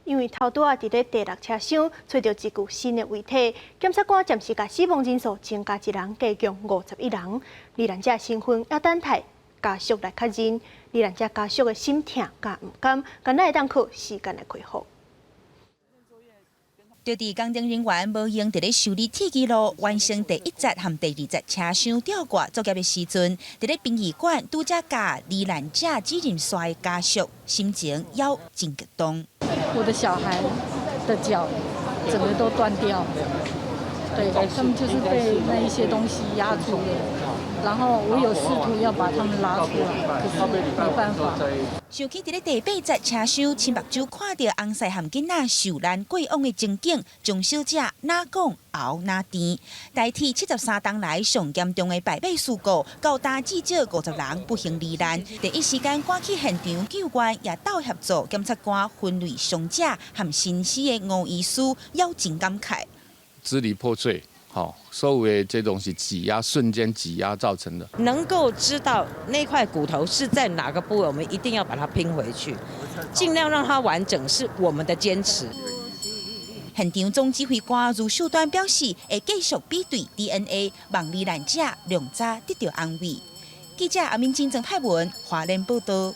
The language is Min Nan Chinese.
因為頭拄仔佇咧第六車廂揣著一具新的遺體，檢察官暫時共死亡人數增加一人，加共51人。罹難者身份猶等待家屬來確認，罹難者家屬的心痛佮毋甘，敢若會當靠時間來恢復。就佇工程人員無閒佇咧修理鐵支路，完成第一節和第二節車廂吊掛作業的時陣，佇咧殯儀館拄才共罹難者指認刷的家屬，心情猶真激動。我的小孩的腳整個都斷掉，對，他們就是被那一些東西壓住了。然後我有試圖要把他們拉出來，可是沒辦法。想起佇咧第八節車廂，親目睭看著翁婿和囡仔受難過往的情景，鍾小姐哪講喉哪甜。台鐵73冬來上嚴重的排尾事故，到今至少50人不幸罹難。第一時間趕去現場救援，也鬥協助檢察官分類傷者和身死的吳醫師，猶真感慨。支離破碎。好，所有的這種是擠壓，瞬間擠壓造成的。能夠知道那塊骨頭是在哪個部位，我們一定要把它拼回去，盡量讓它完整，是我們的堅持。現場總指揮官盧秀端表示，會繼續比對 DNA，望罹難者量早得到安慰。記者阿明金鄭派文華聯報道。